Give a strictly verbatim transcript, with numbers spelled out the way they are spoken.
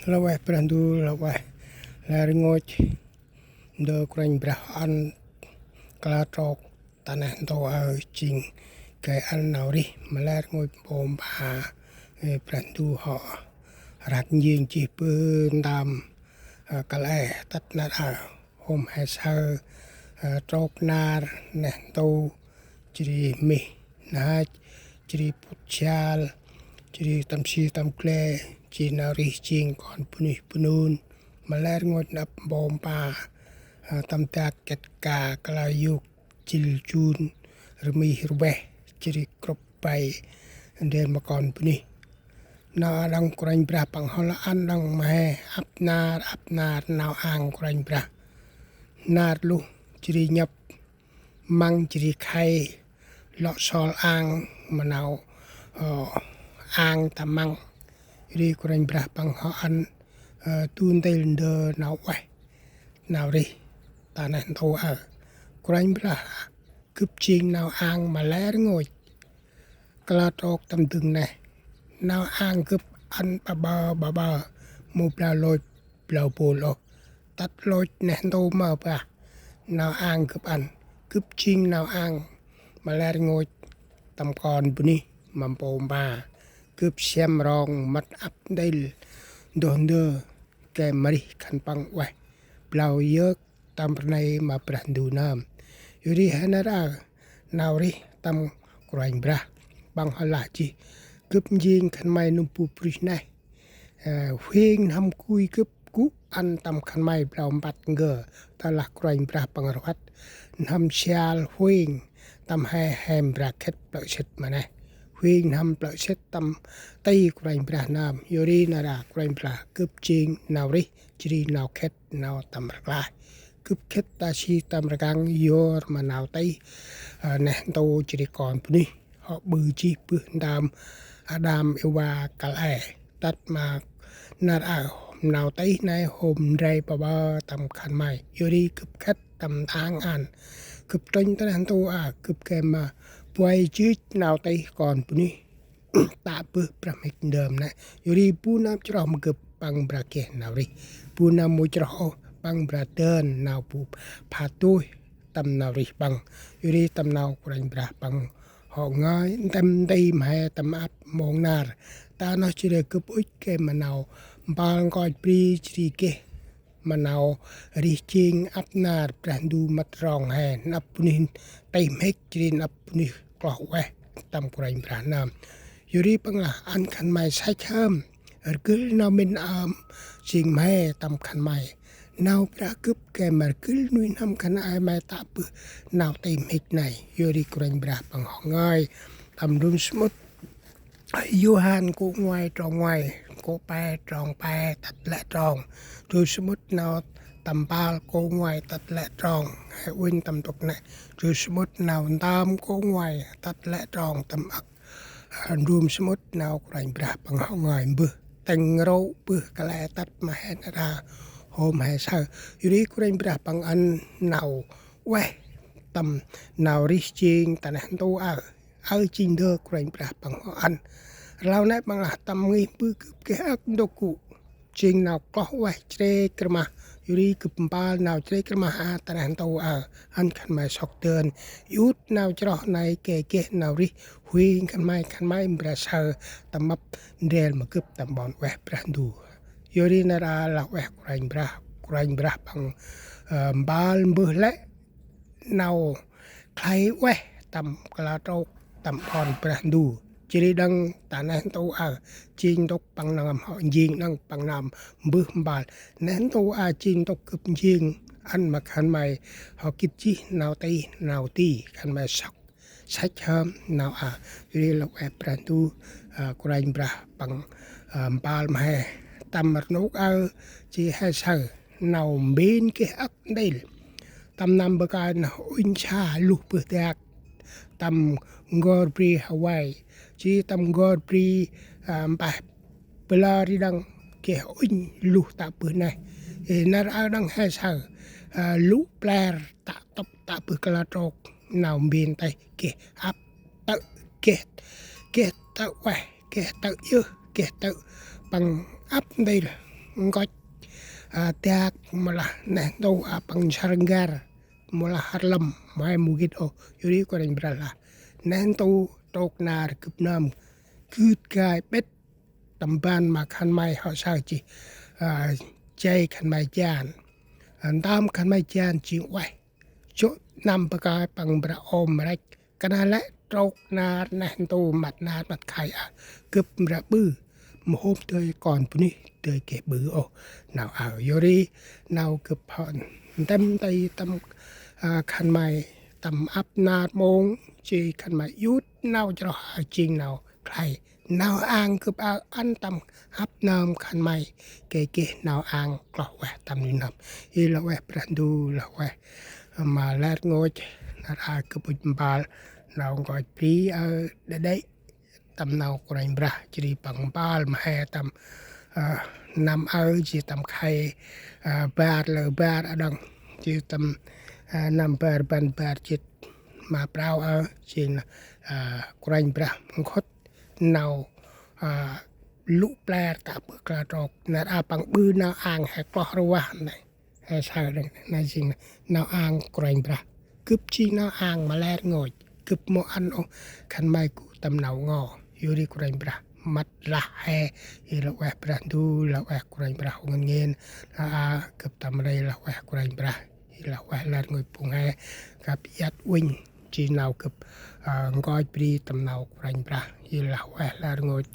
Lah ueh Brah Ndu, lah ueh lĕ rngôch ndơ Kôranh Brah ăn kalơ trôk ta neh ntu aơ jêng gay ăn nau rêh ma lĕ rngôch mpô mpa. Ơ, Brah Ndu hŏ răk njêng jêh bơh ntơm, ơ, kăl e tât nar aơ hôm he saơ, ơ, trôk nar neh ntu jêh ri mih năch, jêh ri pŭt sial, jêh ri tâm si tâm gle, jêh ri nau rêh jêng kon bunuyh bunun ma lĕ rngôch nđâp mpô mpa, ơ, tâm dak kĕt ka kalơ yôk jĭl jun rmih rveh, jêh ri krŭp bai ndrel ma kon bunuyh. Nau a đăng Kôranh Brah Păng hŏ lah ăn đăng ma he ăp nar ăp nar nau ang Kôranh Brah. Nar luh jêh ri nhăp măng jêh ri khay lŏ sol ang ma nau, ơ, ang ta măng. Ri Kôranh Brah Păng hŏ ăn, ơ, du ntil ndơ nau ueh nau rêh ta neh ntu aơ. Kôranh Brah gâp jêng nau ang ma lĕ rngôch kalơ trôk tâm dâng neh. Nau ang gâp ăn ƀaƀơ ƀaƀơ, mâu blao lôch blao bôl ôh. Tât lôch neh ntu mơ bah nau ang gâp ăn. Gâp jêng nau ang ma lĕ rngôch tâm kon bunuyh ma mpô mpa. Gâp siăm rong mât ăp ntil ndôh ndơ gay ma rêh khân păng ueh blao yơk tâm rnê ma Brah Ndu nơm. Yor ri he nar aơ nau rêh tâm Kôranh Brah Păng hŏ lah jêh: Gâp njêng khân may nâm bu brih neh, ơ, huêng n'hâm gui gâp gŭ ăn tâm khân may blao mpăt n'gơ. Tơ lah Kôranh Brah Păng rvăt n'hâm sial huêng tâm he, he mra khĭt plơ̆ sĭt ma neh, huêng n'hâm plơ̆ sĭt tâm ti Kôranh Brah nơm. Yor ri nar aơ Kôranh Brah gâp jêng nau rêh jêh ri nau khĭt nau tâm rklaih. Gâp khĭt ta si tâm rkăng yor ma nau tih, ơ, neh ntu jêh ri kon bunuyh hŏ ƀư jêh bơh ntơm Ađam Êva kăl e tât ma nar aơ nau tih nây hôm ndrel ƀaƀơ tâm khân may. Yor ri gâp khĭt tâm ntang ăn, gâp trŭnh ta neh ntu aơ, gâp gay ma buay jêh nau tih kon bunuyh tă bơh brah mhĭk ndơm nây. Yor ri bu nơm chroh ma gâp păng mra geh nau rêh, bu nơm mâu chroh ôh păng mra dơn nau bu phat dôih tâm nau rêh păng. Yor ri tâm nau Kôranh Brah Păng hŏ ngơi ntĭm nti ma he tâm ăp mông nar. Ta nơh jêh ri gâp ŭch gay ma nau mpơl nkoch bri jêh ri geh ma nau rêh jêng ăp nar Brah Ndu mât rong he nđâp bunuyh tih mhĭk jêh ri nđâp bunuyh kloh ueh tâm Kôranh Brah nơm. Yor ri păng lah ăn khân may săch hơm rgâl nau mĭn ơm jêng mhe tâm khân may. Nau Brah gâp gay ma rgâl nuih n'hâm khân ay may tă bơh nau tih mhĭk nây. Yor ri Kôranh Brah Păng hŏ ngơi tâm ndrom samƀŭt Yôhan kô ngoai trong ngoai, kô pe trong pe tât lĕ trong. Ndrom samƀŭt Nau Tâm Mpơl kô ngoai tât lĕ trong. He uănh tâm ntŭk nây. Ndrom samƀŭt Nau Ntơm kô ngoai tât lĕ trong tâm âk. Ndrom samƀŭt nau Kôranh Brah Păng hŏ ngơi mbơh tĭng rô̆ bơh kăl e tât ma he nar aơ hôm he saơ. Yor ri Kôranh Brah Păng ăn nau ueh tâm nau rêh jêng ta neh ntu aơ. Aơ jêng ndơ Kôranh Brah Păng hŏ ăn. Rlau nây păng lah tâm ngih bơh gâp geh âk ntŭk gŭ jêng nau kloh ueh chrêk rmah. Yor ri gâp mpơl nau chrêk rmah a ta neh ntu aơ. Ăn khân may sŏk dơn iăt nau chroh nây gay geh nau rêh huêng khân may, khân may mra saơ tâm mâp ndrel ma gâp tâm ƀon ueh Brah Ndu. Yor ri nar aơ lah ueh Kôranh Brah, Kôranh Brah Păng, ơ, mpơl mbơh lĕ nau khlay ueh tâm kalơ trôk tâm ƀon Brah Ndu. Jêh ri đăng ta neh ntu aơ jêng ntŭk păng nơm hŏ njêng đăng păng nơm mbơh mpơl. Neh ntu aơ jêng ntŭk gâp njêng ăn ma khân may hŏ gĭt jêh nau tih nau ti, khân may sŏk săch hơm nau aơ. Yor ri lah ueh Brah Ndu, ơ, Kôranh Brah Păng, ơ, mpơl ma he tâm rnôk aơ jêh he saơ nau mbên geh âk ntil. Tâm năm bơh kơi nơh uănh sa luh bơh dak tâm n'gor bri Hawaii, jêh tâm n'gor bri, ơ, mpeh Bơ lơ ri đăng geh uănh luh tă bơh neh. Ê, nar aơ đăng he saơ, ơ, lŭ pler tă tŭp tă bơh kalơ trôk nau mbên têh geh ăp tơ̆, geh, geh tơ̆ ueh, geh tơ̆ yơh, geh tơ̆ păng ăp ntil. nkoch, a, dak mâu lah neh ntu, a, păng nsar n'gar mâu lah hăr lăm mâu he mâu gĭt ôh. Yor ri Kôranh Brah lah neh ntu trôk nar gâp nơm gưt gai bĭt tâm ban ma khân may hŏ saơ jêh, a, jay khân may jan, a, ntơm khân may jan jêng ueh. Jŏ năm bơh kơi păng mra ôm mrăch. Kơna lĕ trôk nar neh ntu măt nar măt khay a gâp mra ƀư. Mhôm dơi kon bunuyh dơi geh ƀư ôh nau aơ. Yor ri nau gâp hŏ ntĭm ti tâm, a, khân may tâm ăp nar mông jêh khân may yut nau chroh aơ jêng nau khlay. Nau ang gâp aơ ăn tâm hăp nơm khân may geh geh nau ang kloh ueh tâm nuih n'hâm. Ê lah ueh Brah Ndu, lah ueh ma lĕ rngôch, nar aơ gâp ŭch mpơl nau nkoch bri aơ đa đê̆ tâm nau Kôranh Brah, jêh ri păng mpơl ma he tâm, a, năm aơ jêh tâm khay, a, bar lơ bar a đăng, jêh tâm, a, năm bar rbăn bar jê̆t ma prao aơ, jêh, a, Kôranh Brah nkhŭt nau, a, lŭ pler ta bơh kla trôk, nar aơ păng ƀư nau ang he kloh rvah nây. He saơ đăng nây jêng nau ang Kôranh Brah. Gâp jêng nau ang ma lĕ rngôch, gâp mâu ăn ôh khân may gŭ tâm nau ngo. Yor ri Kôranh Brah măt lah he. Ê lah ueh Brah Ndu, lah ueh Kôranh Brah ngăn ngên. A, a, gâp tâm rê lah ueh Kôranh Brah. Ê lah ueh lĕ rngôch phung he gâp iăt uănh jêh nau gâp, a, nkoch bri tâm nau Kôranh Brah. Ê lah ueh lĕ rngôch